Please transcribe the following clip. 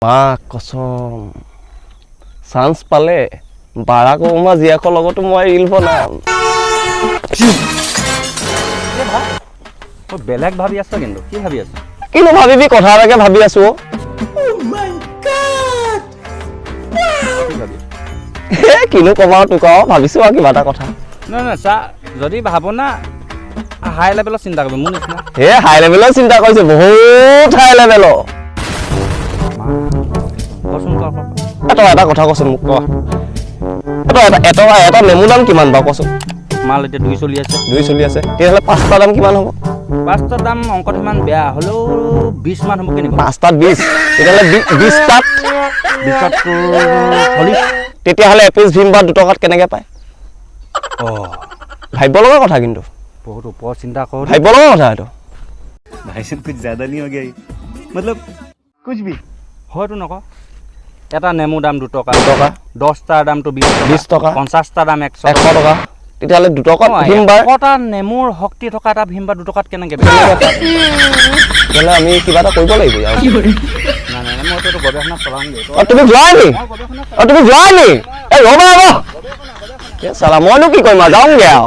মা কচম, চান্স পালে Barack Obama জীয়েকৰ লগতো মই ৰিল বনাম। তই বেলেগ ভাবি আছ কিন্তু, কি ভাবি আছ? কিনো ভাবিবি, কথা এটাকে ভাবি আছো অ'। কি ভাবি আছ? এ কিনো ক'ম আৰু তোক আৰু, ভাবিছো আৰু কিবা এটা কথা। নহয় নহয়, চা, যদি ভাব না, হাই লেভেলত চিন্তা কৰিবি মোৰ নিচিনা। হে, হাই লেভেলৰ চিন্তা কৰিছো, বহুত হাই লেভেলৰ। কচোন, ক ক। এ, তই এটা কথা কচোন মোক, ক। এ, তই এটা এটকা এটা নেমু দাম কিমান বাৰু কচোন? মাল এতিয়া 2 চলি আছে। 2 চলি আছে, তেতিয়াহ'লে পাঁচটা দাম কিমান হ'ব? পাঁচটাৰ দাম অংকত সিমান বেয়া হ'লেও 20 মান হ'ব কেনেকুৱা? পাঁচটাত 20, তেতিয়াহ'লে 20টাত? 20ত তোৰ 40। তেতিয়াহ'লে এপিচ ভীম বাৰ 2 টকাত কেনেকে পায়? অঁ। ভাবিব লগা কথা কিন্তু। বহুত ওপৰত চিন্তা কৰোঁ। ভাবিব লগা কথা এইটো। भाई साहब, कुछ ज्यादा नहीं हो गया ये? मतलब कुछ भी। হয়তো নক, এটা নেমু দাম 2 টকা। 2 টকা। 10টাৰ দামটো 20। 20 টকা। 50টাৰ দাম 100। 100 টকা, তেতিয়াহ'লে 2 টকাত ভীম বাৰ 100টা নেমুৰ শক্তি থকা এটা ভীমবাৰ 2 টকাত কেনেকে বেচে? তেতিয়াহ'লে আমি কিবা এটা কৰিব লাগিব ইয়াৰ। নাই নাই নাই, মইতো এইটো গৱেষণা চলাওঁগৈ। অ, তুমি যোৱাই নি? মই গৱেষণা অ, তুমি যোৱাই নি? এই ৰ'বা ৰ'বা, এ চালা, মইনো কি কৰিম আৰু, যাওঁগে আৰু।